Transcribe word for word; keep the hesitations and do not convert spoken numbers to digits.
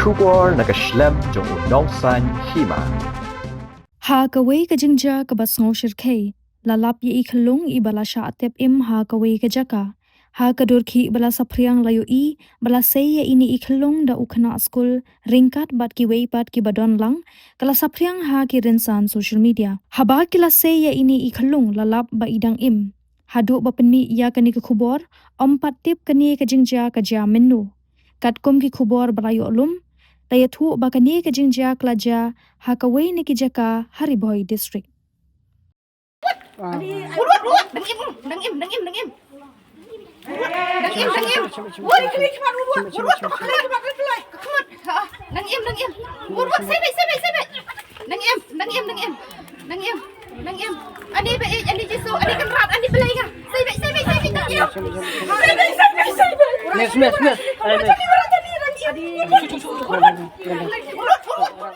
Khubor na ka shlem jong u Nongsaiñ Hima. Ha kawei ka jingjia kaba sngewshyrkhei, la lap ïa i khyllung iba la shah tep im ha kawei ka jaka. Ha ka dur khih ba la saphriang la ïohi ba la sei ïa ine i khyllung da u khynnah skul ryngkat bad kiwei pat kiba don lang, ka la saphriang ha ki rynsan social media. Haba ki la sei ïa ine i khyllung la lap ba i dang im. Haduh ba pynmih ïa kane ka khubor, ym pat tip kane ka jingjia ka jia mynno. Katkum ki khubor ba la ïoh lum, la ïathuh ba kane ka jingjia ka la jia ha kawei na ki jaka ha Ri Bhoi District. Ruat, ruat, ruat. Dang im, dang im, dang im, dang im. Dang im, dang im. Ruat, ruat, ruat, ruat. Dang im, dang im. Ruat, ruat, sei beit, sei beit, sei beit. Dang im, dang im, dang im. Dang im, dang im. Ani ba ïeit, ani Jisu, ani Kynrad, ani Blei nga. Sei beit, sei beit, sei beit, dang im. Sei beit, sei beit, sei beit. Miss, miss, miss. Ai, miss. Ruat, ruat.